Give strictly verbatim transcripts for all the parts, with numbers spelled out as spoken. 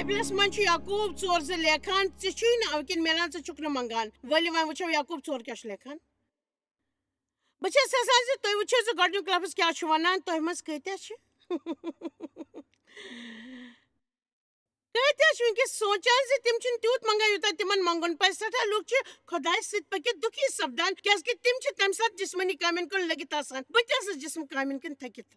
بایبلس منٛز چھُ یعقوب ژور زٕ لیکھان، ژےٚ چھُے نہٕ اَمہِ کِنۍ میلان، ژٕ چھُکھ نہٕ منٛگان۔ ؤلِو وۄنۍ وٕچھو یعقوب ژور کیٛاہ چھُ لیکھان۔ بہٕ چھَس یژھان زِ تُہۍ وٕچھِو زِ گۄڈٕنیُک لفظ کیٛاہ چھُ وَنان، تۄہہِ منٛز کۭتیٛاہ چھِ؟ کۭتیٛاہ چھِ وٕنکیٚس سونٛچان زِ تِم چھِنہٕ تیوٗت منٛگان، یوٗتاہ تِمن منٛگُن پَزِ؟ سٮ۪ٹھاہ لُکھ چھِ خۄدایہِ سۭتۍ پٔکِتھ دُکھی سپدان، کیٛازِ کہِ تِم چھِ تَمہِ ساتہٕ جسمٲنی کامٮ۪ن کُن لٔگِتھ آسان۔ بہٕ تہِ ٲسٕس جسم کامٮ۪ن کُن تھٔکِتھ۔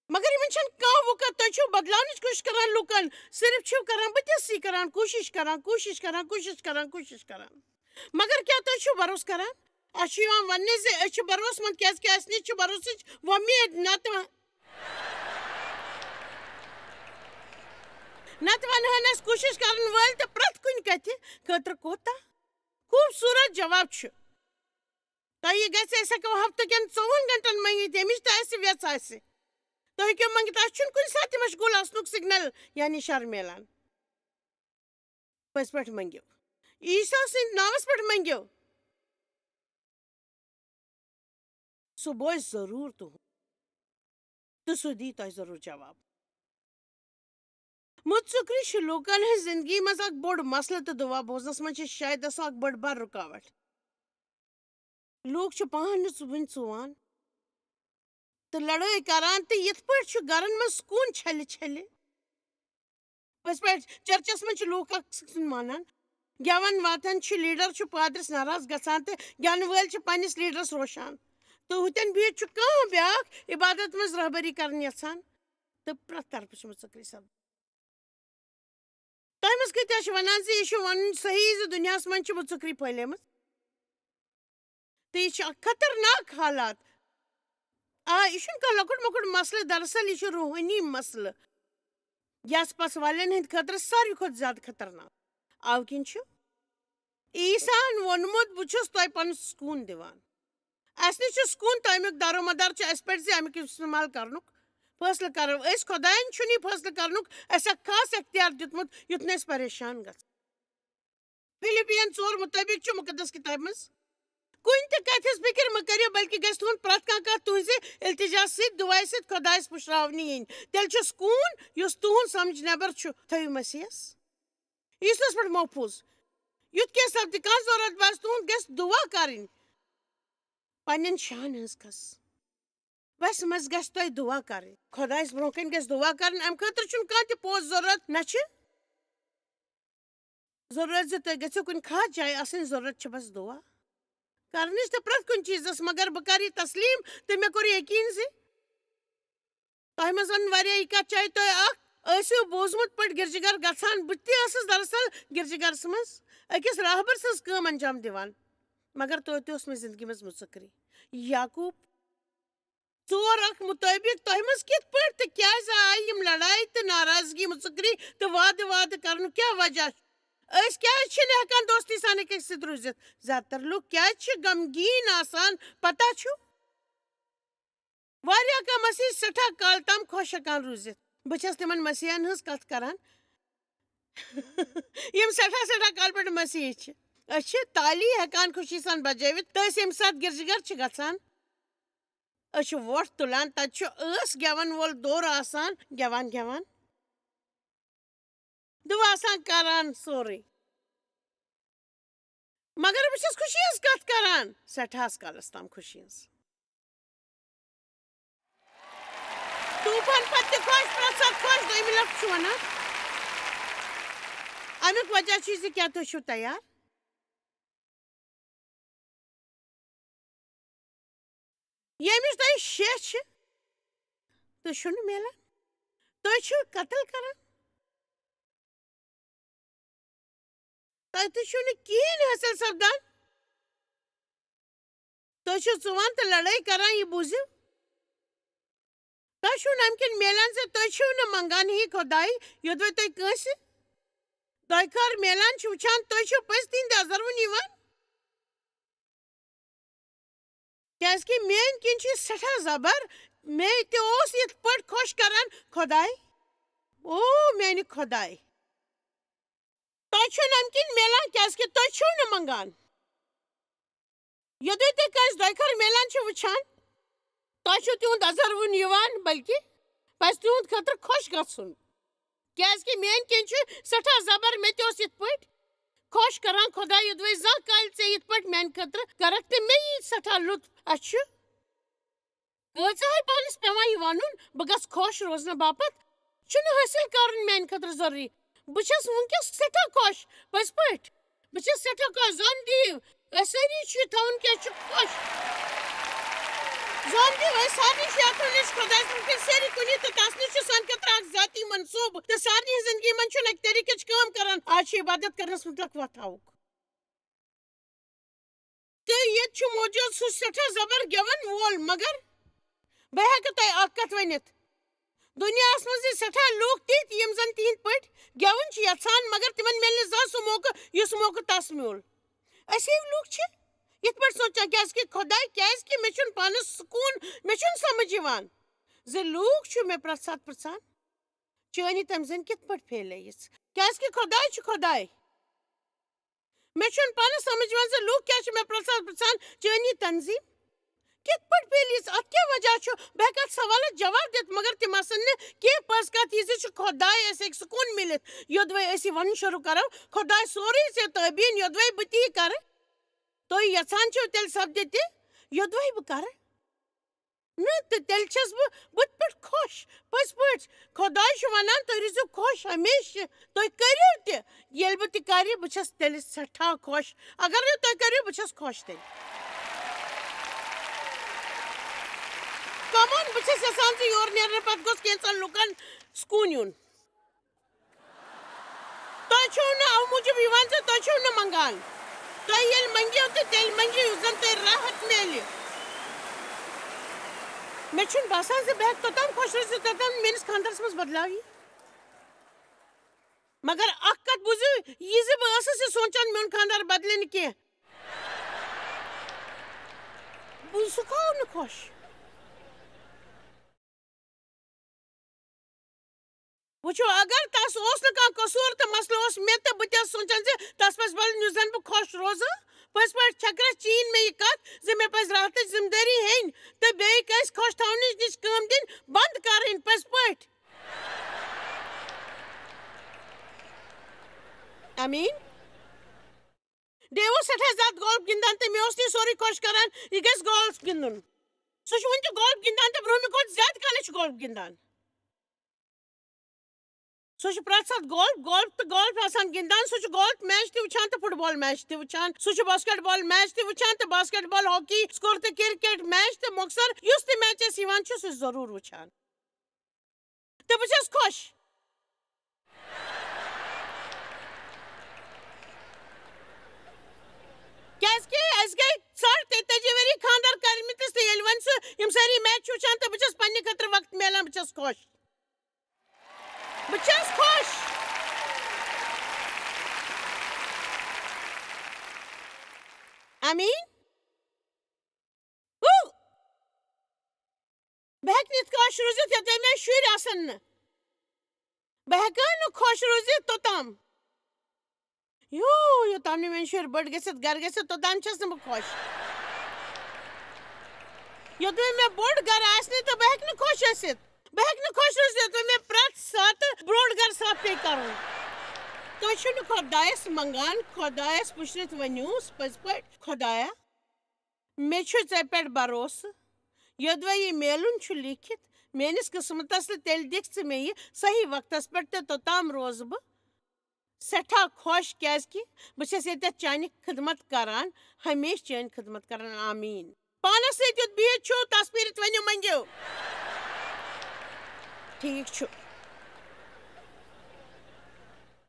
مگر یِمن چھَنہٕ کانٛہہ وُکت۔ تُہۍ چھِو بدلاونٕچ کوٗشِش کران لُکن، صرف چھِو کران، بہٕ تہِ ٲسٕس یہِ کران، کوٗشِش کران، کوٗشِش کران، کوٗشِش کران، کوٗشِش کران۔ مگر کیٛاہ تُہۍ چھِو بھروسہٕ کران؟ اَسہِ چھُ یِوان وننہٕ زِ أسۍ چھِ بھروسہٕ مند، کیٛازِ کہِ اَسہِ نِش چھِ بھروسٕچ وۄمید، نتہٕ و-، نتہٕ ونہٕ ہن اَسہِ کوٗشِش کرن وٲلۍ تہٕ پرٛٮ۪تھ کُنہِ کتھِ خٲطرٕ کوٗتاہ خوٗبصوٗرت جواب چھُ۔ تۄہہِ یہِ گژھِ، أسۍ ہٮ۪کو ہفتہٕ کٮ۪ن ژوٚوُہن گھنٹن منٛگِتھ، ییٚمِچ تۄہہِ اَسہِ وٮ۪ژھ آسہِ۔ تُہۍ ہیٚکِو منٛگِتھ، اَسہِ چھُنہٕ کُنہِ ساتہٕ تہِ مشغوٗل آسنُک سگنل یعنی شر میلان۔ پٔزۍ پٲٹھۍ منٛگِو۔ عیسیٰ سٕنٛدِ ناوس پٮ۪ٹھ منٛگِو۔ سُہ بوزِ ضروٗر تُہُنٛد۔ تہٕ سُہ دی تۄہہِ ضروٗر جواب۔ مُژُکری چھِ لوٗکن ہٕنٛز زِندگی منٛز اکھ بوٚڑ مسلہٕ، تہٕ دُعا بوزنس منٛز چھِ شاید سۄ اکھ بٔڑ بار رُکاوٹ۔ لوٗکھ چھِ پانہٕ وٕنۍ ژُوان تہٕ لڑٲے کران، تہٕ یِتھ پٲٹھۍ چھُ گرن منٛز سکوٗن چھلہِ چھلہِ۔ پٔزۍ پٲٹھۍ چرچس منٛز چھِ لوٗکھ اکھ أکۍ سُنٛد مانان۔ گٮ۪وَن واتان چھِ، لیڈر چھُ پادرِس ناراض گژھان تہٕ گٮ۪ونہٕ وٲلۍ چھِ پننِس لیڈرس روشان۔ تہٕ ہُتٮ۪ن بِہِتھ چھُ کانٛہہ بیٛاکھ عبادت منٛز رہبری کرٕنۍ یژھان۔ تہٕ پرٛٮ۪تھ طرفہٕ چھِ مُژُکری سپدان۔ تۄہہِ منٛز کۭتیٛاہ چھِ ونان زِ یہِ چھُ ونُن صحیح زِ دُنیاہس منٛز چھِ مُژُکری پھٔہلیمٕژ؟ تہٕ یہِ چھِ اکھ خطرناک حالات۔ آ، یہِ چھُنہٕ کانٛہہ لۄکُٹ مۄکُٹ مسلہٕ، دراصل یہِ چھُ روحٲنی مسلہٕ، یس پس والٮ۪ن ہٕنٛدِ خٲطرٕ ساروی کھۄتہٕ زیادٕ خطرناک۔ اَوٕ کِنۍ چھُ عیسیٰ ہن ووٚنمُت، "بہٕ چھُس تۄہہِ پنُن سکوٗن دِوان۔" اَسہِ نِش چھُ سکوٗن، تہٕ اَمیُک دارومدار چھُ اَسہِ پٮ۪ٹھ زِ اَمیُک استعمال کرنُک فٲصلہٕ کرو أسۍ۔ خۄدایَن چھُنہٕ یہِ فٲصلہٕ کرنُک اَسہِ اکھ خاص اختیار دیُتمُت، یُتھ نہٕ أسۍ پریشان گژھو۔ فِلِپِیَن ژور مُطٲبِق چھُ مُقدس کِتابہِ منٛز، "کُنہِ تہِ کَتھِ ہٕنٛز فِکِر مہٕ کٔرِو، بلکہِ گژھِ تُہُنٛد پرٛٮ۪تھ کانٛہہ کَتھ تُہٕنٛزِ التجا سۭتۍ، دُعایہِ سۭتۍ خۄدایَس پُشراونہٕ یِنۍ۔ تیٚلہِ چھُ سکوٗن، یُس تُہُنٛد سمجھ نٮ۪بر چھُ، تھٲیِو مسیحس۔" عیسوس پٮ۪ٹھ محفوٗظ۔ یُتھ کینٛہہ سپدِ، کانٛہہ ضروٗرت باسہِ، تُہُنٛد گژھِ دُعا کَرٕنۍ۔ پنٛنٮ۪ن شاہَن ہٕنٛز کھٔس وَسہِ منٛز گژھِ تۄہہِ دُعا کَرٕنۍ۔ خۄدایَس برٛونٛہہ کَنہِ گژھِ دُعا کَرٕنۍ۔ اَمہِ خٲطرٕ چھُنہٕ کانٛہہ تہِ پوسٹ ضروٗرت، نہ چھِ ضروٗرت زِ تُہۍ گٔژھِو کُنہِ خاص جایہِ آسٕنۍ، ضروٗرت چھِ بس دُعا کَرنٕچ تہٕ پرٛٮ۪تھ کُنہِ چیٖزَس۔ مگر بہٕ کَرٕ یہِ تسلیٖم تہٕ مےٚ کوٚر یقیٖن زِ تۄہہِ منٛز وَنَن واریاہ یہِ کَتھ، چاہے تۄہہِ اکھ ٲسِو بوٗزمُت پٲٹھۍ گِرجہِ گَر گژھان، بہٕ تہِ ٲسٕس دراصل گِرجہِ گَرَس منٛز أکِس راہبر سٕنٛز کٲم انجام دِوان، مگر توتہِ اوس مےٚ زِندگی منٛز مُژُکری۔ یعقوب ژور اکھ مُطٲبِق، تۄہہِ منٛز کِتھ پٲٹھۍ تہٕ کیٛازِ آیہِ یِم لڑایہِ تہٕ ناراضگی، مُژُکری تہٕ وعدٕ وعدٕ کرنُک کیٛاہ وجہ چھُ؟ أسۍ کیٛازِ چھِنہٕ ہٮ۪کان دوستی سان أکِس سۭتۍ روٗزِتھ؟ زیادٕ تر لُکھ کیٛازِ چھِ غمگیٖن آسان؟ پتہ چھُ، واریاہ کم ٲسۍ سٮ۪ٹھاہ کال تام خۄش ہٮ۪کان روٗزِتھ۔ بہٕ چھَس تِمن مسیحن ہٕنٛز کتھ کران، یِم سٮ۪ٹھاہ سٮ۪ٹھاہ کال پٮ۪ٹھ مسیحی چھِ۔ أسۍ چھِ تالی ہٮ۪کان خوشی سان بجٲوِتھ، تہٕ أسۍ ییٚمہِ ساتہٕ گِرجہِ گَر چھِ گژھان، أسۍ چھِ وۄٹھ تُلان، تَتہِ چھُ ٲس گٮ۪وَن وول دورٕ آسان، گٮ۪وان گٮ۪وان، دُعا آسان کران، سورُے۔ مگر بہٕ چھَس خوشی ہٕنٛز کَتھ کران، سٮ۪ٹھاہَس کالَس تام خوشی ہٕنٛز۔ طوٗفان پتہٕ تہِ خۄش، پرٛٮ۪تھ ساتہٕ خۄش، دوٚیمہِ لَٹہِ چھُ وَنان۔ اَمیُک وجہ چھُ زِ کیٛاہ تُہۍ چھِو تیار؟ ییٚمِچ تۄہہِ شیٚہ چھِ، تُہۍ چھِو نہٕ میلان۔ تُہۍ چھِو قتل کران۔ تۄہہِ تہِ چھُو نہٕ کِہیٖنۍ حٲصِل سپدان۔ تُہۍ چھِو ژُوان تہٕ لڑٲے کران، یہِ بوٗزِو۔ تۄہہِ چھُو نہٕ اَمہِ کِنۍ میلان زِ تُہۍ چھِو نہٕ منٛگان ہی خۄداے، یوٚدوَے تُہۍ کٲنٛسہِ دۄیہِ خٲر میلان چھِو وٕچھان، تُہۍ چھِو پٔزۍ تِہِنٛدِ اَزَر وُن یِوان۔ کیٛازِکہِ میٛانہِ کِنۍ چھُ یہِ سٮ۪ٹھاہ زبر، مےٚ تہِ اوس یِتھ پٲٹھۍ خۄش کران خۄداے۔ او میٛانہِ خۄداے، تۄہہِ چھُو نہٕ اَمہِ کِنۍ میلان، کیٛازِکہِ تُہۍ چھِو نہٕ منٛگان۔ یوٚدوَے تُہۍ کٲنٛسہِ دۄیہِ خٲر میلان چھِو وٕچھان، تۄہہِ چھُو تِہُنٛد اَزَر وُن یِوان، بلکہِ پَزِ تِہُنٛد خٲطرٕ خۄش گژھُن۔ کیازِ کہِ میٲنۍ کِنۍ چھُ سٮ۪ٹھاہ زبر، مےٚ تہِ اوس یِتھ پٲٹھۍ خۄش کران خۄداے، یوٚدوَے زانٛہہ کالہِ ژےٚ یِتھ پٲٹھۍ میانہِ خٲطرٕ کرکھ تہٕ مےٚ یی سٮ۪ٹھاہ لُطف۔ اَسہِ چھُ کۭژاہ پانس پٮ۪وان یہِ وَنُن، بہٕ گژھٕ خۄش روزنہٕ باپتھ چھُنہٕ حٲصِل کرُن میانہِ خٲطرٕ ضروٗری۔ بہٕ چھَس وٕنکیٚس سٮ۪ٹھاہ خۄش، پٔزۍ پٲٹھۍ۔ بہٕ چھَس سٮ۪ٹھاہ خۄش۔ زَن دِیِو، أسۍ سٲری چھِ یہِ تھاوُن کہِ أسۍ چھِ خۄش۔ زَن دِیِو، أسۍ سارنٕے چھِ یَتھ وَنان، أسۍ چھِ خۄداے سٕنٛدۍ کِنۍ سٲری کُنی، تہٕ تَس نِش چھُ سانہِ خٲطرٕ اکھ ذٲتی منصوٗبہٕ، تہٕ سارنٕے ہٕنٛز زِندگی منٛز چھُنہٕ اَکہِ طریٖقٕچ کٲم کران۔ آز چھِ عبادت کرنَس مُتعلق وَتھ ہاوُکھ۔ تہٕ ییٚتہِ چھُ موجود سُہ سٮ۪ٹھاہ زبر گٮ۪وَن وول، مگر بہٕ ہٮ۪کہٕ تۄہہِ اکھ کتھ ؤنِتھ۔ دُنیاہَس منٛز چھِ سٮ۪ٹھاہ لوٗکھ تِتھۍ، یِم زَن تِہِنٛدۍ پٲٹھۍ گٮ۪وُن چھِ یَژھان، مگر تِمَن میلہِ نہٕ زانٛہہ سُہ موقعہٕ، یُس موقعہٕ تَس میوٗل۔ أسۍ ہِوۍ لوٗکھ چھِ یِتھ پٲٹھۍ سونٛچان، کیٛازِکہِ خۄداے، کیٛازِکہِ مےٚ چھُنہٕ پانَس سکوٗن، مےٚ چھُنہٕ سَمٕجھ یِوان زِ لوٗکھ چھِ مےٚ پرٛٮ۪تھ ساتہٕ پرٛژھان، "چٲنی تَمہِ زَن کِتھ پٲٹھۍ پھیلے یِژھ؟" کیٛازِکہِ خۄداے چھُ خۄداے۔ مےٚ چھُنہٕ پانَس سَمٕجھ یِوان زِ لوٗکھ کیٛازِ چھِ مےٚ پرٛژھان، پرٛژھان، "چٲنی تنظیٖم کِتھ پٲٹھۍ پھیلہِ یِژھ؟ اَتھ کیٛاہ وجہ چھُ؟" بہٕ ہٮ۪کہٕ اَتھ سوالَس جواب دِتھ، مگر تِم آسَن نہٕ کینٛہہ پٔز کَتھ یہِ زِ چھُ خۄداے اَسہِ ہیٚکہِ سکوٗن مِلِتھ۔ یوٚدوَے أسۍ یہِ وَنُن شروٗع کَرو، "خۄداے سورُے ژےٚ تٲبیٖن، یوٚدوَے بہٕ تی کَرٕ۔ تُہۍ یَژھان چھِو تیٚلہِ سَپدِ تہِ، یوٚدوَے بہٕ کَرٕ۔" نہ، تہٕ تیٚلہِ چھَس بہٕ بُتھِ پٮ۪ٹھ خۄش۔ پٔزۍ پٲٹھۍ، خۄداے چھُ وَنان، "تُہۍ روٗزِو خۄش ہمیشہِ، تُہۍ کٔرِو تہِ۔" ییٚلہِ بہٕ تہِ کَرٕ، بہٕ چھَس تیٚلہِ سٮ۪ٹھاہ خۄش۔ اگر نہٕ تُہۍ کٔرِو، بہٕ چھَس خۄش تیٚلہِ۔ Come on، بہٕ چھَس یَژھان زِ یورٕ نیرنہٕ پَتہٕ گوٚژھ کینٛژَن لُکَن سکوٗن یُن۔ تُہۍ چھِو نہٕ اَمہِ موٗجوٗب یِوان زِ تُہۍ چھِو نہٕ منٛگان۔ تُہۍ ییٚلہِ منٛگِو تہٕ تیٚلہِ منٛگِو، یُتھ زَن تۄہہِ راحت میلہِ۔ مےٚ چھُنہٕ باسان زِ بہٕ ہٮ۪کہٕ توٚتام خۄش روٗزِتھ، توٚتام میٛٲنِس خانٛدرَس منٛز بدلاو یی۔ مگر اَکھ کَتھ بوٗزِو، یہِ زِ بہٕ ٲسٕس یہِ سونٛچان، میون خانٛدار بدلہِ نہٕ کینٛہہ۔ بہٕ، سُہ گوٚو نہٕ خۄش۔ وٕچھِو، اگر تَس اوس نہٕ کانٛہہ قصوٗر تہٕ مسلہٕ اوس مےٚ، تہٕ بہٕ تہِ ٲسٕس سونٛچان زِ تَس پَزِ وَلُن، یُتھ زَن بہٕ خۄش روزٕ۔ پٔزۍ پٲٹھۍ چھَکرَس چیٖن مےٚ یہِ کَتھ زِ مےٚ پَزِ راحتٕچ ذِمہٕ دٲری ہیٚنۍ تہٕ بیٚیہِ کٲنٛسہِ خۄش تھاونٕچ نِش کٲم دِنۍ بنٛد کَرٕنۍ۔ پٔزۍ پٲٹھۍ۔ آمیٖن۔ ڈیو اوس سٮ۪ٹھاہ زیادٕ گولف گِنٛدان تہٕ مےٚ اوس نہٕ یہِ سورُے خۄش کَران، یہِ گژھِ گولف گِنٛدُن۔ سُہ چھُ وٕنہِ تہِ گولف گِنٛدان تہٕ برٛونٛہمہِ کھۄتہٕ زیادٕ کالٕے چھُ گولف گِنٛدان۔ سُہ چھُ پرٛٮ۪تھ ساتہٕ گولف، گولف تہٕ گولف آسان گِنٛدان۔ سُہ چھُ گولف میچ تہِ وٕچھان تہٕ فُٹ بال میچ تہِ وٕچھان۔ سُہ چھُ باسکٹ بال میچ تہِ وٕچھان تہٕ باسکٹ بال، ہاکی، سکور تہٕ کرکٹ میچ تہٕ مۄخصر یُس تہِ میچ اَسہِ یِوان چھُ، سُہ چھُ ضروٗر وٕچھان۔ تہٕ بہٕ چھَس خۄش۔ کیٛازِکہِ اَسہِ گٔے ساڑ تیٚتٲجی ؤری خانٛدر کٔرمٕتِس، تہٕ ییٚلہِ وۄنۍ سُہ یِم سٲری میچ چھُ وٕچھان، تہٕ بہٕ چھَس پنٛنہِ خٲطرٕ وقت میلان، بہٕ چھَس خۄش۔ بہٕ چھَس خۄش۔ آمیٖن۔ ہو! بہٕ ہیٚکہٕ نہٕ یِتھ کٔنۍ خۄش روٗزِتھ، یوٚتام مےٚ شُرۍ آسَن نہٕ۔ بہٕ ہیٚکہٕ نہٕ خۄش روٗزِتھ توٚتام۔ یو، یوٚتام نہٕ میٛٲنۍ شُرۍ بٔڑۍ گٔژھِتھ گَرٕ گٔژھِتھ، توٚتام چھَس نہٕ بہٕ خۄش۔ یوٚتام مےٚ بوٚڑ گَرٕ آسہِ نہٕ، تہٕ بہٕ ہیٚکہٕ نہٕ خۄش ٲسِتھ۔ بہٕ ہیٚکہٕ نہٕ خۄش روٗزِتھ، یوٚتام مےٚ پرٛٮ۪تھ ساتہٕ بوٚڑ گَرٕ صاف پیٚیہِ کَرُن۔ تُہۍ چھِو نہٕ خۄدایَس منٛگان، خۄدایَس پُشرِتھ ؤنِو پٔزۍ پٲٹھۍ، "خۄدایا، مےٚ چھُ ژےٚ پٮ۪ٹھ بھروسہٕ۔ یوٚدوَے یہِ میلُن چھُ لیٖکھِتھ میٛٲنِس قٕسمَتَس، تہٕ تیٚلہِ دِکھ ژٕ مےٚ یہِ صحیح وقتَس پٮ۪ٹھ، تہٕ توٚتام روزٕ بہٕ سٮ۪ٹھاہ خۄش، کیٛازِکہِ بہٕ چھَس ییٚتٮ۪تھ چانہِ خدمت کران، ہمیشہٕ چٲنۍ خدمت کران۔ آمیٖن۔" پانَس سۭتۍ یُتھ بِہِتھ چھُو، تصویٖرِتھ ؤنِو، مٔنٛگِو۔ ٹھیٖک چھُ۔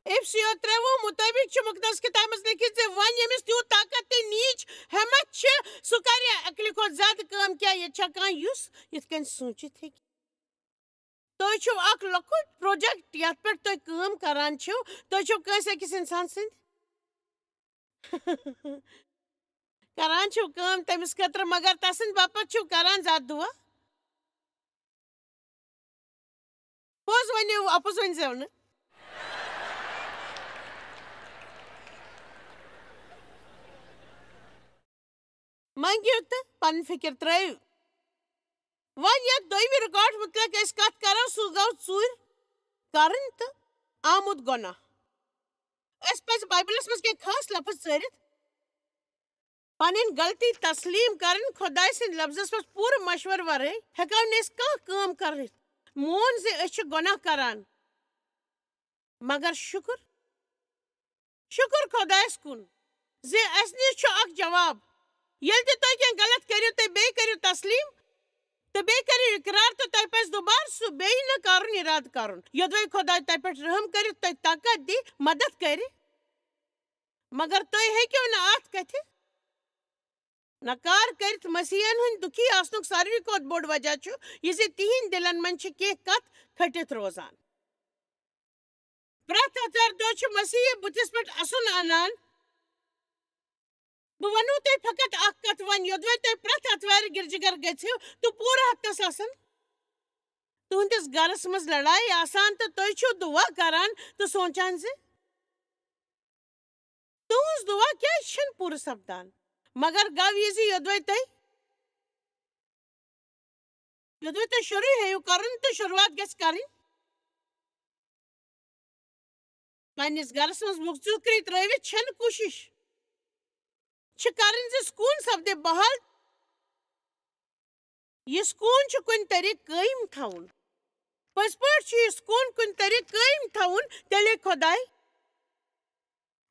افسیو ترٛےٚ وُہ مُطٲبِق چھُ مُقدس کِتابہِ منٛز لیٚکھِتھ زِ وۄنۍ ییٚمِس تیوٗت طاقت تہٕ نیٖچ ہٮ۪متھ چھِ، سُہ کَرِ اَکلہِ کھۄتہٕ زیادٕ کٲم۔ کیٛاہ ییٚتہِ چھا کانٛہہ یُس یِتھ کٔنۍ سوٗنٛچِتھ ہیٚکہِ؟ تُہۍ چھِو اکھ لۄکُٹ پروجیکٹ یتھ پٮ۪ٹھ تُہۍ کٲم کران چھِو۔ تُہۍ چھِو کٲنٛسہِ أکِس انسان سٕنٛدۍ کران چھِو کٲم تٔمِس خٲطرٕ، مگر تسٕنٛدِ باپتھ چھِو کران زیادٕ دُعا۔ پوٚز ؤنِو، اَپُز ؤنۍزیو نہٕ۔ منٛگِو تہٕ پنٕنۍ فِکِر ترٛٲیِو۔ وۄنۍ یَتھ دوٚیمہِ ریکارڈ مُتعلِق أسۍ کَتھ کَرو، سُہ گوٚو ژوٗرِ کَرٕنۍ تہٕ آمُت گۄناہ۔ اَسہِ پَزِ بایبلَس منٛز کینٛہہ خاص لفظ ژٲرِتھ۔ پنٕنۍ غلطی تسلیم کرٕنۍ۔ خۄداے سٕنٛدِ لفظس منٛز پوٗرٕ مشورٕ ورٲے ہٮ۪کو نہٕ أسۍ کانٛہہ کٲم کٔرِتھ۔ مون زِ أسۍ چھِ گۄناہ کران، مگر شُکر، شُکر خۄدایس کُن زِ اَسہِ نِش چھُ اکھ جواب۔ ییٚلہِ تہِ تُہۍ کینٛہہ غلط کٔرِو، تُہۍ بیٚیہِ کٔرِو تسلیم تہٕ بیٚیہِ کٔرِو اقرار، تہٕ تۄہہِ پزِ دُبارٕ سُہ بیٚیہِ نہٕ کرُن، ارادٕ کرُن۔ یوٚدوَے خۄداے تۄہہِ پٮ۪ٹھ رحم کٔرِتھ تۄہہِ طاقت دِ، مدد کرِ، مگر تُہۍ ہیٚکِو نہٕ اَتھ کَتھِ نکار کٔرِتھ۔ مسیحن ہُنٛد دُکھی آسنُک ساروی کھۄتہٕ بوٚڑ وجہ چھُ یہِ زِ تِہنٛدۍ دِلن منٛز چھِ کینٛہہ کتھ کھٔٹِتھ روزان۔ پرٛٮ۪تھ آتھوارِ دۄہ چھُ مسیحی بُتھِس پٮ۪ٹھ اَسُن اَنان۔ بہٕ وَنو تۄہہِ فقط اکھ کتھ وۄنۍ، یوٚدوَے تُہۍ پرٛٮ۪تھ آتھوارِ گِرجہِ گَر گٔژھِو تہٕ پوٗرٕ ہفتس آسن تُہنٛدِس گَرَس منٛز لڑایہِ آسان تہٕ تُہۍ چھِو دُعا کران تہٕ سونٛچان زِ تُہنٛز دُعا کیٛازِ چھَنہٕ پوٗرٕ سپدان؟ مگر گوٚو یہِ زِ یوٚدوَے تۄہہِ، یوٚدوَے تۄہہِ شروٗع ہیٚیِو کرُن تہٕ شروٗعات گژھِ کرٕنۍ۔ پننِس گرس منٛز مُختصری ترٲوِتھ چھَنہٕ کوٗشِش، چھِ کرٕنۍ زِ سکوٗن سپدِ بحال۔ یہِ سکوٗن چھُ کُنہِ طریقہٕ قٲیِم تھاوُن۔ پٔزۍ پٲٹھۍ چھُ یہِ سکوٗن کُنہِ طریقہٕ قٲیِم تھاوُن، تیٚلے خۄداے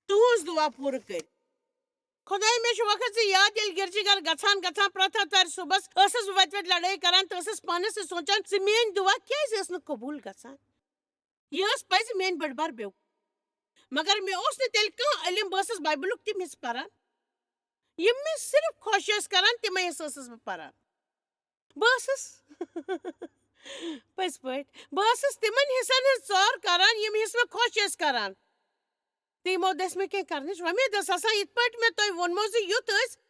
تُہنٛز دُعا پوٗرٕ کٔرۍ۔ خۄداے، مےٚ چھُ وقت زِ یاد، ییٚلہِ گِرجہِ گَر گژھان گژھان پرٛٮ۪تھ آتھوارِ صُبحس ٲسٕس بہٕ وَتہِ وَتہِ لَڑٲے کَران تہٕ ٲسٕس پانَس سۭتۍ سونٛچان زِ میٛٲنۍ دُعا کیٛازِ ٲس نہٕ قبوٗل گژھان۔ یہِ ٲس پَزِ میٛٲنۍ بٔڑ بار بیوقوٗف۔ مگر مےٚ اوس نہٕ تیٚلہِ کانٛہہ علم، بہٕ ٲسٕس بایبلُک تِم حِصہٕ پَران، یِم مےٚ صرف خۄش ٲسۍ کَران، تِمَے حِصہٕ ٲسٕس بہٕ پَران۔ بہٕ ٲسٕس پٔزۍ پٲٹھۍ، بہٕ ٲسٕس تِمَن حِصَن ہٕنٛز ژٲر کَران، یِم حِصہٕ مےٚ خۄش ٲسۍ کَران۔ تہٕ یِمو دٔسۍ مےٚ کینٛہہ کَرنٕچ وۄمید ٲس آسان، یِتھ پٲٹھۍ مےٚ تۄہہِ ووٚنمو زِ یُتھ أسۍ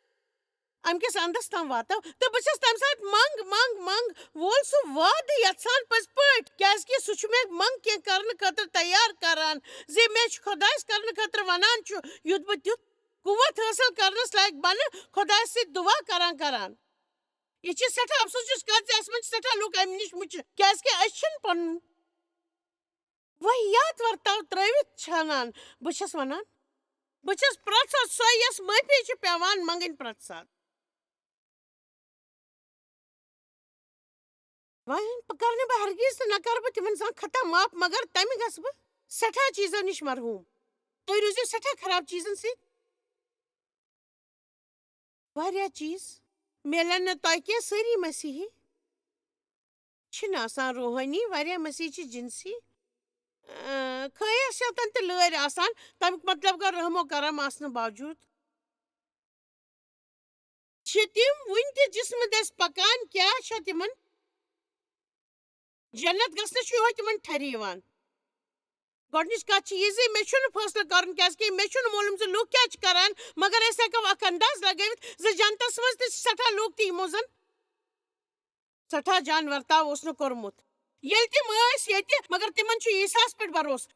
اَمہِ کِس اَندَس تام واتو۔ تہٕ بہٕ چھَس تَمہِ ساتہٕ منٛگ، منٛگ، منٛگ وول سُہ وعدٕ یَژھان پٔزۍ پٲٹھۍ، کیٛازِکہِ سُہ چھُ مےٚ منٛگ کینٛہہ کَرنہٕ خٲطرٕ تیار کَران، زِ مےٚ چھُ خۄدایَس کَرنہٕ خٲطرٕ وَنان چھُ، یُتھ بہٕ تیُتھ قوت حٲصِل کَرنَس لایق بَنہٕ، خۄدایَس سۭتۍ دُعا کَران کَران۔ یہِ چھِ سٮ۪ٹھاہ افسوسٕچ کَتھ زِ اَسہِ منٛز چھِ سٮ۪ٹھاہ لوٗکھ اَمہِ نِش مُچہِ، کیٛازِکہِ أسۍ چھِنہٕ پَنُن واحیات ورتاو ترٲوِتھ چھانان۔ بہٕ چھَس وَنان، بہٕ چھَس پرٛٮ۪تھ ساتہٕ سۄے، یۄس معٲفی چھِ پٮ۪وان منٛگٕنۍ پرٛٮ۪تھ ساتہٕ۔ وۄنۍ کَرٕ نہٕ بہٕ ہرگیز تہٕ نہ کَرٕ بہٕ تِمَن زانٛہہ خطا معاف، مگر تَمہِ گژھٕ بہٕ سٮ۪ٹھاہ چیٖزو نِش محروٗم۔ تُہۍ روٗزِو سٮ۪ٹھاہ خراب چیٖزَن سۭتۍ۔ واریاہ چیٖز میلن نہٕ تۄہہِ کینٛہہ۔ سٲری مسیحی چھِنہٕ آسان روحٲنی، واریاہ مسیحی چھِ جنسی۔ اۭں، خٲہِشاتن تہٕ لٲرۍ آسان، تَمیُک مطلب گوٚو رحم و کرم آسنہٕ باوجوٗد چھِ تِم وُنہِ تہِ جسمہٕ دٔسۍ پکان۔ کیٛاہ چھےٚ تِمن جنت گژھنَس چھُ یِہوٚے تِمن ٹھرِ یِوان۔ گۄڈٕنِچ کَتھ چھِ یہِ زِ مےٚ چھُنہٕ فٲصلہٕ کَرُن، کیٛازِکہِ مےٚ چھُنہٕ معلوٗم زِ لُکھ کیٛاہ چھِ کَران، مگر أسۍ ہٮ۪کو اَکھ انداز لگٲوِتھ زِ جنتَس منٛز تہِ چھِ سٮ۪ٹھاہ لُکھ تہِ، یِمو زَن سٮ۪ٹھاہ جان ورتاو اوس نہٕ کوٚرمُت۔ ییٚلہِ تِم ٲسۍ ییٚتہِ، مگر تِمَن چھُ عیسیٰ ہَس پٮ۪ٹھ بھروسہٕ۔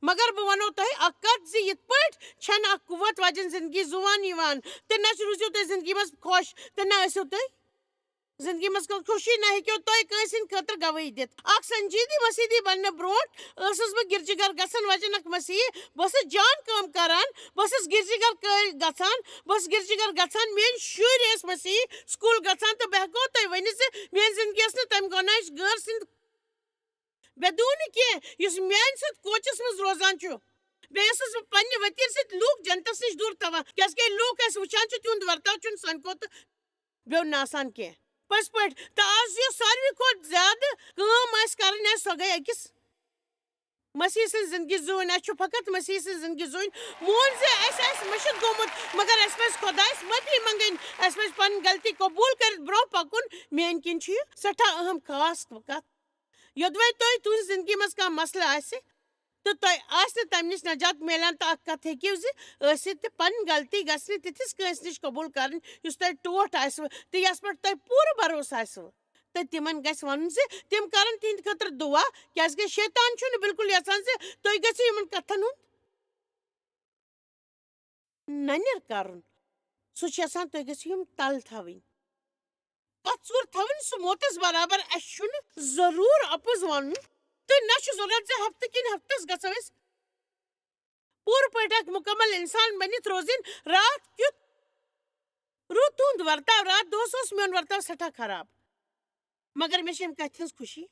مگر بہٕ وَنو تۄہہِ اَکھ کَتھ زِ یِتھ پٲٹھۍ چھَنہٕ اَکھ قوت واجٮ۪ن زِندگی زُوان یِوان، تہٕ نہ چھِ روٗزِو تُہۍ زِندگی منٛز خۄش، تہٕ نہ ٲسِو تُہۍ زِندگی منٛز کانٛہہ خوشی، نہ ہیٚکِو تُہۍ کٲنٛسہِ ہِنٛدِ خٲطرٕ گوٲہی دِتھ۔ اکھ سنجیدی مسیحی بننہٕ برونٛٹھ ٲسٕس بہٕ گرجہِ گھر گژھن واجٮ۪ن اکھ مسیحی۔ بہٕ ٲسٕس جان کٲم کران، بہٕ ٲسٕس گرجہِ گھر کٲ-، گژھان، بہٕ ٲسٕس گرجہِ گھر گژھان، میٲنۍ شُرۍ ٲسۍ مسیحی سکوٗل گژھان، تہٕ بہٕ ہٮ۪کو تۄہہِ ؤنِتھ زِ میٲنۍ زندگی ٲس نہٕ تمہِ گۄناہٕچ غٲر سٕنٛدۍ بدوٗنہِ کینٛہہ، یُس میانہِ سۭتۍ کوچس منٛز روزان چھُ۔ بیٚیہِ ٲسٕس بہٕ پننہِ ؤتیٖر سۭتۍ لوٗکھ جنتس نِش دوٗر تھاوان، کیازِ کہِ لوٗکھ ٲسۍ وٕچھان چھِ تِہُنٛد ورتاو چھُنہٕ سانہِ کھۄتہٕ بیوٚن نہٕ آسان کینٛہہ۔ پٔزۍ پٲٹھۍ۔ تہٕ آز یۄس ساروی کھۄتہٕ زیادٕ کٲم آسہِ کرٕنۍ آسہِ، سۄ گٔے أکِس مسیح سٕنٛز زندگی زوٗنۍ۔ اَسہِ چھُ فقط مسیح سٕنٛز زندگی زوٗنۍ۔ مون زِ اَسہِ آسہِ مٔشِتھ گوٚمُت، مگر اَسہِ پَزِ خۄدایَس معٲفی منٛگٕنۍ۔ اَسہِ پَزِ پَنٕنۍ غلطی قبوٗل کٔرِتھ برٛونٛہہ پَکُن۔ میٛانہِ کِنۍ چھُ یہِ سٮ۪ٹھاہ اہم خاص کَتھ۔ یوٚدوَے تۄہہِ تُہٕنٛزِ زندگی منٛز کانٛہہ مسلہٕ آسہِ، تہٕ تۄہہِ آسہِ نہٕ تَمہِ نِش نجات میلان، تہٕ اکھ کتھ ہیٚکِو زِ ٲسِتھ تہِ پنٕنۍ غلطی گژھِ نہٕ تِتھِس کٲنٛسہِ نِش قبوٗل کرٕنۍ یُس تۄہہِ ٹوٹھ آسِوٕ تہٕ یَس پٮ۪ٹھ تۄہہِ پوٗرٕ بھروسہٕ آسِوٕ، تہٕ تِمن گژھِ وَنُن زِ تِم کرن تِہنٛدِ خٲطرٕ دُعا، کیازِ کہِ شیطان چھُنہٕ بالکل یژھان زِ تُہۍ گٔژھِو یِمن کتھن ہُنٛد ننِر کرُن۔ سُہ چھُ یژھان تُہۍ گٔژھِو یِم تل تھاوٕنۍ۔ کتھ ژوٗر تھاوٕنۍ سُہ موتس برابر۔ اسہِ چھُنہٕ ضروٗر اپُز ونُن، تہٕ نہ چھُ ضروٗرت زِ ہفتہٕ کِنۍ ہفتس گژھو أسۍ پوٗرٕ پٲٹھۍ اکھ مُکمل انسان بٔنِتھ روزٕنۍ۔ راتھ کیُتھ روٗد تُہُنٛد ورتاو، راتھ دۄہس اوس میون ورتاو سٮ۪ٹھاہ خراب، مگر مےٚ چھِ اَمہِ کتھِ ہٕنٛز خوشی۔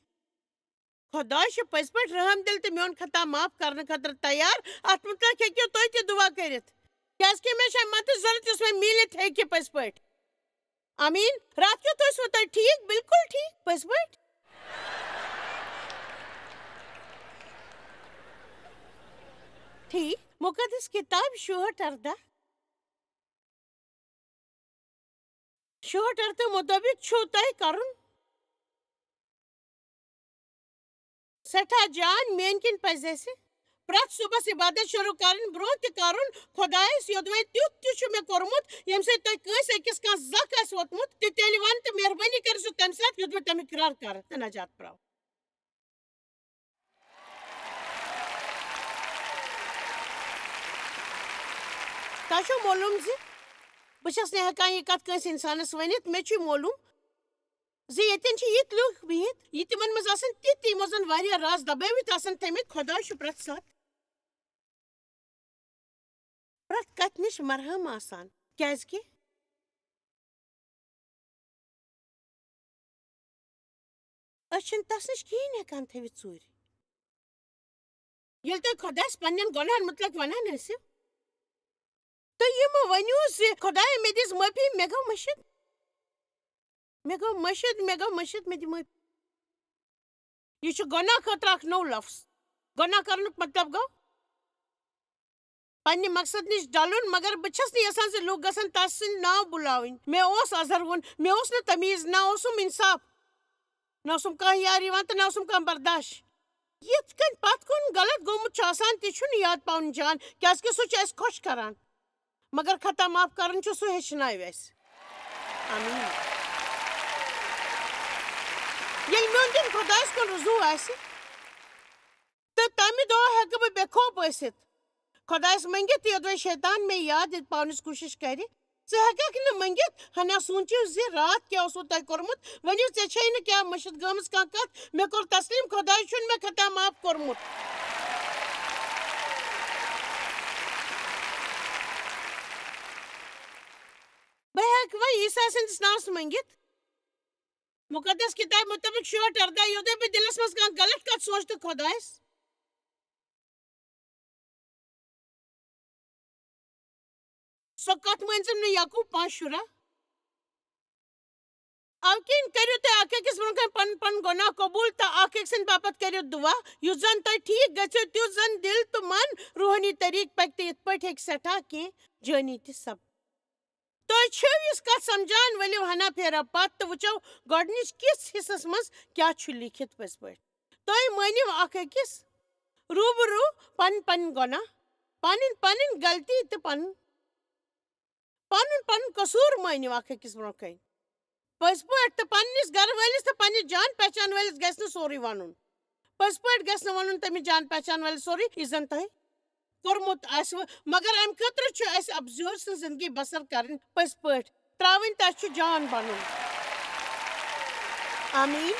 خۄداے چھُ پٔزۍ پٲٹھۍ رحم دِل تہٕ میون خطا معاف کرنہٕ خٲطرٕ تیار۔ اتھ مُتعلق ہیٚکِو تُہۍ تہِ دُعا کٔرِتھ، کیازِ کہِ مےٚ چھےٚ مدد ضروٗرت یُس مےٚ میٖلِتھ ہیٚکہِ پٔزۍ پٲٹھۍ۔ آمیٖن۔ راتھ کیُتھ ٲسوٕ تۄہہِ ٹھیٖک؟ بالکل ٹھیٖک، پٔزۍ پٲٹھۍ۔ ٹھیٖک، مُقدس کِتاب شُہٲٹھ اَرداہ۔ شُہٲٹھ اَرداہ مُطٲبِق چھُو تۄہہِ کرُن سٮ۪ٹھاہ جان۔ میٛانہِ کِنۍ پَزِ اَسہِ پرٛٮ۪تھ صُبحس عبادت شروٗع کرٕنۍ برٛونٛہہ تہِ کرُن، "خۄدایَس، یوٚدوَے تیُتھ تہِ چھُ مےٚ کوٚرمُت، ییٚمہِ سۭتۍ تۄہہِ کٲنٛسہِ أکِس کانٛہہ زَکھ آسہِ ووٚتمُت، تہِ تیٚلہِ وَن تہٕ مہربٲنی کٔرِتھ سُہ تَمہِ ساتہٕ، یُتھ بہٕ تَمیُک اِقرار کرٕ تہٕ نجات پراوٕ۔" تۄہہِ چھو معلوم زِ بہٕ چھَس نہٕ ہٮ۪کان یہِ کَتھ کٲنٛسہِ اِنسانَس ؤنِتھ۔ مےٚ چھُ معلوم زِ ییٚتٮ۪ن چھِ یِتھۍ لُکھ بِہِتھ، یہِ تِمَن منٛز آسَن تِتھۍ، یِمو زَن واریاہ راز دَبٲوِتھ آسَن تھٲومٕتۍ۔ خۄداے چھُ پرٛٮ۪تھ ساتہٕ، پرٛٮ۪تھ کَتھِ نِش مرہم آسان، کیٛازِکہِ أسۍ چھِنہٕ تَس نِش کِہیٖنۍ ہٮ۪کان تھٲوِتھ ژوٗرِ۔ ییٚلہِ تُہۍ خۄدایَس پنٛنٮ۪ن گۄناہَن مُتعلِق وَنان ٲسِو، تُہۍ یہِ مہٕ ؤنِو زِ، "خۄدایا، مےٚ دِژ معٲفی، مےٚ گوٚو مٔشِد، مےٚ گوٚو مٔشِد، مےٚ گوٚو مٔشِد، مےٚ دِ معٲفی۔" یہِ چھُ گۄناہ خٲطرٕ اکھ نوٚو لفظ۔ گۄناہ کرنُک مطلب گوٚو پننہِ مقصد نِش ڈلُن، مگر بہٕ چھَس نہٕ یژھان زِ لوٗکھ گژھن تس سٕنٛدۍ ناو بُلاوٕنۍ۔ مےٚ اوس ازر وُن، مےٚ اوس نہٕ تمیٖز، نہ اوسُم انصاف، نہ اوسُم کانٛہہ یار یِوان تہٕ نہ اوسُم کانٛہہ برداش۔ یِتھ کٔنۍ پتھ کُن غلط گوٚمُت چھُ آسان، تہِ چھُنہٕ یاد پاوُن جان، کیازِ کہِ سُہ چھُ اَسہِ خۄش کران۔ مگر خطا معاف کرُن چھُ سُہ ہیٚچھناوِ اَسہِ۔ آمیٖن۔ ییٚلہِ میون دِل خۄدایَس کُن رُجوع آسہِ، تہٕ تَمہِ دۄہ ہٮ۪کہٕ بہٕ بے خوف ٲسِتھ۔ خۄدایَس مٔنٛگِتھ، یوٚدوَے شیطان مےٚ یاد دِتھ پاونٕچ کوٗشِش کرِ۔ ژٕ ہٮ۪کَکھ نہٕ مٔنٛگِتھ، ہنا سوٗنٛچِو زِ راتھ کیٛاہ اوسوٕ تۄہہِ کوٚرمُت۔ ؤنِو، ژےٚ چھے نہٕ کیٛاہ مٔشِتھ گٔمٕژ کانٛہہ کَتھ؟ مےٚ کوٚر تسلیٖم، خۄدایہِ چھُنہٕ مےٚ خطا معاف کوٚرمُت۔ بہٕ ہٮ۪کہٕ وۄنۍ عیسیٰ سٕنٛدِس ناوَس مٔنٛگِتھ؟ مُقدس کِتابہِ مُطٲبِق شٲٹ اَرداہ، یوٚدُے بہٕ دِلَس منٛز کانٛہہ غلط کَتھ سونٛچہٕ تہٕ خۄدایَس، سۄ کَتھ مٲنۍزٮ۪م نہٕ۔ یعقوب پانٛژھ شُراہ۔ اَوٕ کِنۍ کٔرِو تُہۍ اَکھ أکِس برٛونٛہہ کَنہِ پَنُن پَنُن گۄناہ قبوٗل تہٕ اَکھ أکۍ سٕنٛدِ باپَتھ کٔرِو دُعا، یُتھ زَن تۄہہِ ٹھیٖک گٔژھِو، تیُتھ زَن دِل تہٕ من روحٲنی طریٖقہٕ پَکہِ تہٕ یِتھ پٲٹھۍ ہیٚکہِ سٮ۪ٹھاہ کینٛہہ جٲنی تہِ سَپدِتھ۔ تُہۍ چھِو یِژھ کَتھ سَمجھان، ؤلِو ہنا پھیرا پَتھ تہٕ وٕچھو گۄڈٕنِچ کِس حِصَس منٛز کیٛاہ چھُ لیٖکھِتھ پٔزۍ پٲٹھۍ۔ تُہۍ مٲنِو اَکھ أکِس روٗبروٗ پَنٕنۍ پَنٕنۍ گۄناہ، پَنٕنۍ پَنٕنۍ غلطی تہٕ پَنُن پَنُن پَنُن قصوٗر مٲنِو اَکھ أکِس برٛونٛہہ کَنہِ۔ پٔزۍ پٲٹھۍ تہٕ پنٛنِس گَرٕ وٲلِس تہٕ پنٛنِس جان پہچان وٲلِس گژھِ نہٕ سورُے وَنُن۔ پٔزۍ پٲٹھۍ گژھِ نہٕ وَنُن تٔمِس جان پہچان وٲلِس سورُے، یُس زَن تۄہہِ کوٚرمُت آسِوٕ۔ مگر اَمہِ خٲطرٕ چھُ اَسہِ اَپزیور سٕنٛز زِندگی بَسَر کَرٕنۍ پٔزۍ پٲٹھۍ۔ ترٛاوٕنۍ تَتھ چھُ جان بَنُن۔ آمیٖن۔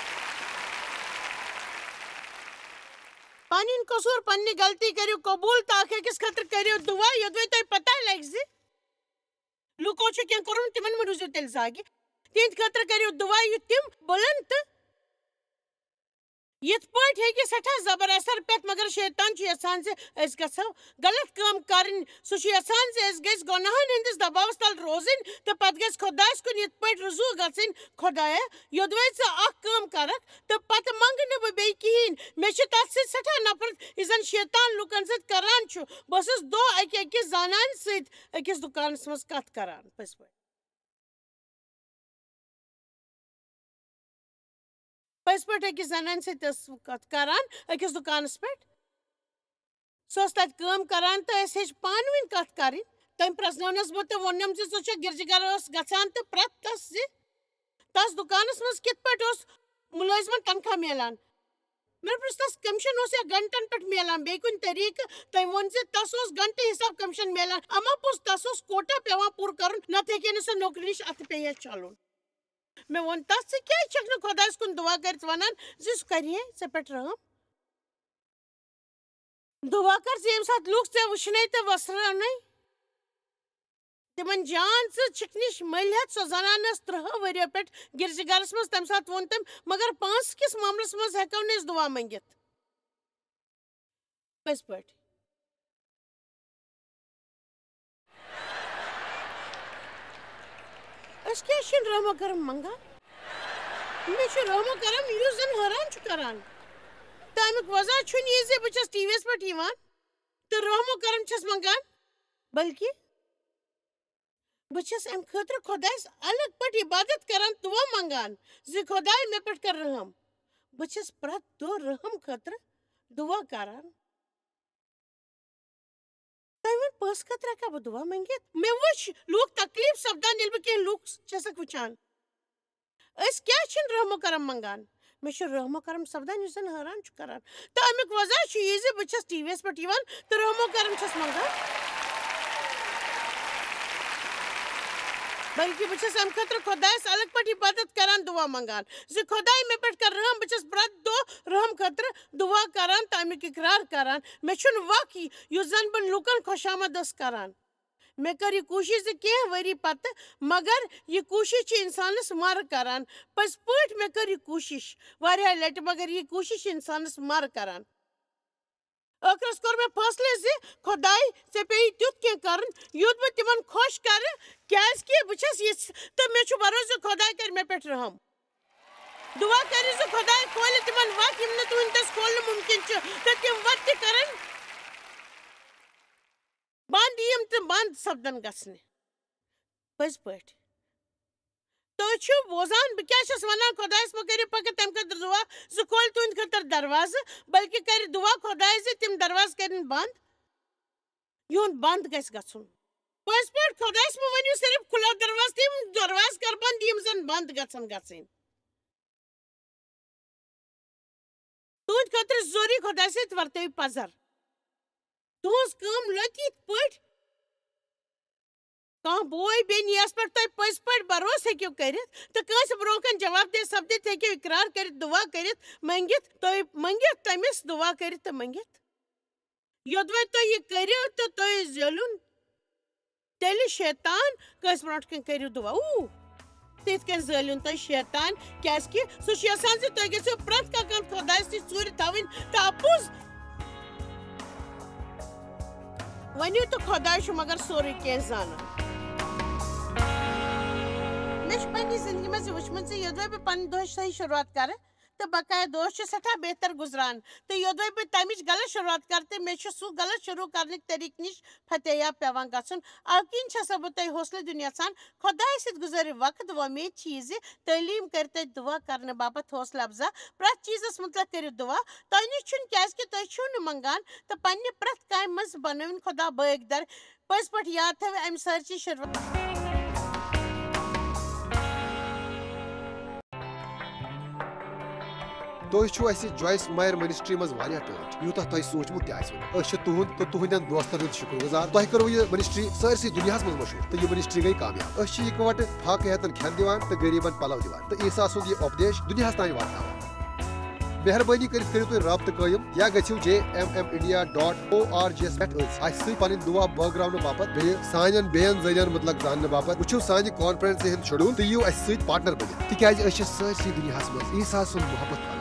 پَنٕنۍ قصوٗر، پَنٕنہِ غلطی کٔرِو قبوٗل تہٕ اَکھ أکِس خٲطرٕ کٔرِو دُعا، یوٚدوَے تۄہہِ پَتہ لَگہِ زِ لوٗکو چھُ کینٛہہ کوٚرمُت، تِمَن مہٕ روٗزِو تیٚلہِ زاگہِ۔ تِہِنٛدِ خٲطرٕ کٔرِو دُعا، یُتھ تِم بُلَن تہٕ یِتھ پٲٹھۍ ہیٚکہِ سٮ۪ٹھاہ زبر اثر پٮ۪تھ، مگر شیطان چھُ یژھان زِ أسۍ گژھو غلط کٲم کرٕنۍ۔ سُہ چھُ یژھان زِ أسۍ گٔژھۍ گۄناہن ہٕنٛدِس دباوس تل روزٕنۍ تہٕ پتہٕ گژھِ خۄدایس کُن یِتھ پٲٹھۍ رجوع گژھٕنۍ، "خۄدایا، یوٚدوَے ژٕ اکھ کٲم کرکھ تہٕ پتہٕ منگہٕ نہٕ بہٕ بیٚیہِ کِہیٖنۍ۔" مےٚ چھِ تتھ سۭتۍ سٮ۪ٹھاہ نفرت، یُس زن شیطان لوٗکن سۭتۍ کران چھُ۔ بہٕ ٲسٕس دۄہ اکہِ أکِس زنانہِ سۭتۍ أکِس دُکانس منٛز کتھ کران، پٔزۍ پٲٹھۍ۔ پٔزۍ پٲٹھۍ أکِس زنانہِ سۭتۍ ٲسٕس بہٕ کتھ کران أکِس دُکانس پٮ۪ٹھ۔ سۄ ٲس تتہِ کٲم کران تہٕ أسۍ ہیٚچھ پانہٕ ؤنۍ کتھ کرٕنۍ۔ تٔمۍ پرٛزنٲونس بہٕ تہٕ ووٚنُم زِ ژٕ چھکھ گرجہٕ گرس گژھان تہٕ پرٛٮ۪تھ دۄہ زِ تس دُکانس منٛز کِتھ پٲٹھۍ اوس مُلٲزمن تنخواہ میلان۔ مےٚ پرٛژھ تس، کمیشن اوس یا گھنٹن پٮ۪ٹھ میلان بیٚیہِ کُنہِ طریٖقہٕ؟ تٔمۍ ووٚن زِ تس اوس گھنٹہٕ حساب کمیشن میلان، اما پوٚز تس اوس کوٹا پٮ۪وان پوٗرٕ کرُن، نتہٕ ہیٚکہِ ہے نہٕ سۄ نوکری نِش اتھٕ پیٚیہِ ہے چھلُن۔ مےٚ ووٚن تس، "ژٕ کیٛازِ چھکھ نہٕ خۄدایس کُن دُعا کٔرِتھ ونان زِ سُہ کرِ ہے ژےٚ پٮ۪ٹھ رحم؟" دُعا کر زِ ییٚمہِ ساتہٕ لوٗکھ ژےٚ وٕچھنَے تہٕ وۄسرٲونَے، تِمن جان ژٕ چھِکھ نِش مٔلۍ ہٮ۪تھ۔ سۄ زنان ٲس ترٕٛہو ؤرِیو پٮ۪ٹھ گِرجہِ گرس منٛز۔ تَمہِ ساتہٕ ووٚن تٔمۍ، "مگر پانس کِس معاملس منٛز ہٮ۪کو نہٕ أسۍ دُعا مٔنگِتھ۔" پٔزۍ پٲٹھۍ۔ أسۍ کیٛازِ چھِنہٕ رحم و کرم منٛگان؟ مےٚ چھُ رحم و کرم یُس زن حٲران چھُ کران۔ تہٕ اَمیُک وجہ چھُنہٕ یہِ زِ بہٕ چھَس ٹی وی یَس پٮ۪ٹھ یِوان تہٕ رحم و کرم چھَس منٛگان، بلکہِ بہٕ چھَس اَمہِ خٲطرٕ خۄدایَس الگ پٲٹھۍ عبادت کران، دُعا منٛگان زِ خۄداے مےٚ پٮ۪ٹھ کر رحم۔ بہٕ چھَس پرٛٮ۪تھ دۄہ رحم خٲطرٕ دُعا کران۔ تۄہہِ ووٚن پونٛسہٕ خٲطرٕ ہٮ۪کا بہٕ دُعا مٔنٛگِتھ؟ مےٚ وٕچھ لوٗکھ تکلیٖف سپدان، ییٚلہِ بہٕ کینٛہہ لوٗکھ چھَسکھ وٕچھان۔ أسۍ کیٛازِ چھِنہٕ رحم و کرم منٛگان؟ مےٚ چھُ رحم و کرم سپدان، یُس زن حٲران چھُ کران۔ تہٕ اَمیُک وجہ چھُ یہِ زِ بہٕ چھَس ٹی وی یَس پٮ۪ٹھ یِوان تہٕ رحم و کرم چھَس منٛگان۔ بلکہِ بہٕ چھَس اَمہِ خٲطرٕ خۄدایَس الگ پٲٹھۍ عبادت کران، دُعا منٛگان زِ خۄداے مےٚ پٮ۪ٹھ کر رحم۔ بہٕ چھَس پرٛٮ۪تھ دۄہ رحم خٲطرٕ دُعا کران تہٕ اَمیُک اقرار کران۔ مےٚ چھُنہٕ وق یہِ، یُس زن بہٕ لوٗکن خۄشامد ٲس کران۔ مےٚ کٔر یہِ کوٗشِش زِ کینٛہہ ؤری پتہٕ، مگر یہِ کوٗشِش چھِ اِنسانَس مَرٕ کران۔ پٔزۍ پٲٹھۍ مےٚ کٔر یہِ کوٗشِش واریاہ لَٹہِ، مگر یہِ کوٗشِش چھِ اِنسانَس مَرٕ کران۔ ٲخرَس کوٚر مےٚ فٲصلہٕ زِ خۄداے، ژےٚ پیٚیہِ تیُتھ کینٛہہ کرُن، یُتھ بہٕ تِمن خۄش کرٕ، کیازِ کہِ بہٕ چھَس یِژھ تہٕ مےٚ چھُ بھروسہٕ زِ خۄداے کرِ مےٚ پٮ۪ٹھ رحم۔ دُعا کٔرِو زِ خۄداے کھولہِ تِمن وَتھ، یِم نہٕ تُہنٛدِس کھولنہٕ مُمکِن چھُ، تہٕ تِم وَتہٕ تہِ کرن بنٛد، یِم تہِ بنٛد سپدن گژھنہِ۔ پٔزۍ پٲٹھۍ۔ تُہۍ چھِو بوزان، بہٕ کیٛاہ چھَس وَنان؟ خۄدایَس مہٕ کٔرِو پَگاہ تَمہِ خٲطرٕ دُعا زِ کھولہِ تُہنٛدِ خٲطرٕ دروازٕ، بلکہِ کَرِ دُعا خۄدایَس زِ تِم دروازٕ کَرن بنٛد، یِہُنٛد بنٛد گژھِ گژھُن۔ پٔزۍ پٲٹھۍ خۄدایَس مہٕ ؤنِو صرف کھُلاو دروازٕ، تِم دروازٕ کَر بنٛد، یِم زَن بنٛد گژھن گژھٕنۍ۔ تُہنٛدِ خٲطرٕ ضروٗری خۄداے سۭتۍ ورتٲوِو پزر۔ تُہنٛز کٲم لۄتہِ یِتھ پٲٹھۍ کانٛہہ بوے بیٚنہِ یَس پٮ۪ٹھ تُہۍ پٔزۍ پٲٹھۍ بھروسہٕ ہیٚکِو کٔرِتھ تہٕ کٲنٛسہِ برٛونٛہہ کَنہِ جواب دِتھ سپدِتھ ہیٚکِو اقرار کٔرِتھ، دُعا کٔرِتھ، مٔنٛگِتھ، تُہۍ مٔنٛگِتھ تٔمِس دُعا کٔرِتھ تہٕ مٔنٛگِتھ۔ یوٚدوَے تُہۍ یہِ کٔرِو تہٕ تُہۍ زٲلِو تیٚلہِ شیطان، کٲنٛسہِ برٛونٛٹھ کَنہِ کٔرِو دُعا۔ اوٗ، تِتھ کٔنۍ زٲلِو تُہۍ شیطان، کیٛازِکہِ سُہ چھُ یَژھان زِ تُہۍ گٔژھِو پرٛٮ۪تھ کانٛہہ کٲم خۄدایَس نِش ژوٗرِ تھاوٕنۍ تہٕ اَپُز ؤنِو تہٕ خۄداے چھُ مگر سورُے کینٛہہ زانان۔ مےٚ چھُ پنٛنہِ زِندگی منٛز یہِ وٕچھمُت زِ یوٚدوَے بہٕ پنٕنۍ دۄہٕچ صحیح شروٗعات کَرٕ، تہٕ بقایا دۄہ چھُ سٮ۪ٹھاہ بہتر گُزران۔ تہٕ یوٚدوَے بہٕ تَمِچ غلط شروٗعات کَرٕ، تہٕ مےٚ چھُ سُہ غلط شروٗع کَرنٕکۍ طریٖقہٕ نِش فتح یاب پٮ۪وان گژھُن۔ اَوٕ کِنۍ چھَسو بہٕ تۄہہِ حوصلہٕ دیُن یَژھان، خۄدایَس سۭتۍ گُزٲرِو وقت۔ وۄمید چھِ یہِ زِ تعلیٖم کَرِ تۄہہِ دُعا کَرنہٕ باپتھ حوصلہٕ اَفزا۔ پرٛٮ۪تھ چیٖزَس مُتعلِق کٔرِو دُعا۔ تۄہہِ نِش چھُنہٕ، کیٛازِکہِ تُہۍ چھِو نہٕ منٛگان، تہٕ پنٛنہِ پرٛٮ۪تھ کامہِ منٛز بنٲوِن خۄدا بٲگۍ در۔ پٔزۍ پٲٹھۍ یاد تھٲوِو اَمہِ سٲرسٕے شروٗعات۔ تُہۍ چھِو اَسہِ جویِس مایر منسٹری منٛز واریاہ ٹٲٹھۍ، یوٗتاہ تۄہہِ سوٗنٛچمُت تہِ آسِوٕ نہٕ۔ أسۍ چھِ تُہُنٛد تہٕ تُہٕنٛدٮ۪ن دوستن ہُنٛد شُکر گُزار۔ تۄہہِ کٔروٕ یہِ منسٹری سٲرسٕے دُنیاہَس منٛز مشہوٗر تہٕ یہِ منسٹری گٔے کامیاب۔ أسۍ چھِ یِکہٕ وٹہٕ فاقہٕ ہیتن کھٮ۪ن دِوان تہٕ غریٖبن پلو دِوان تہٕ عیسیٰ سُنٛد یہِ اُپدیش دُنیاہَس تام واتناوان۔ مہربٲنی کٔرِتھ کٔرِو تُہۍ رابطہٕ قٲیِم یا گٔژھِو J M M India dot O R G یَس پٮ۪ٹھ أتھۍ اَسہِ سۭتۍ پنٕنۍ دُعا بٲگراونہٕ باپتھ بیٚیہِ سانٮ۪ن بیٚین ذٔریعن مُتعلق زاننہٕ باپتھ۔ وٕچھِو سانہِ کانفرنسہِ ہُنٛد شیڈول تہٕ یِیِو اَسہِ سۭتۍ پارٹنر بٔنِتھ، تِکیٛازِ أسۍ چھِ سٲرسٕے دُنیاہَس منٛز عیسیٰ سُنٛد محبت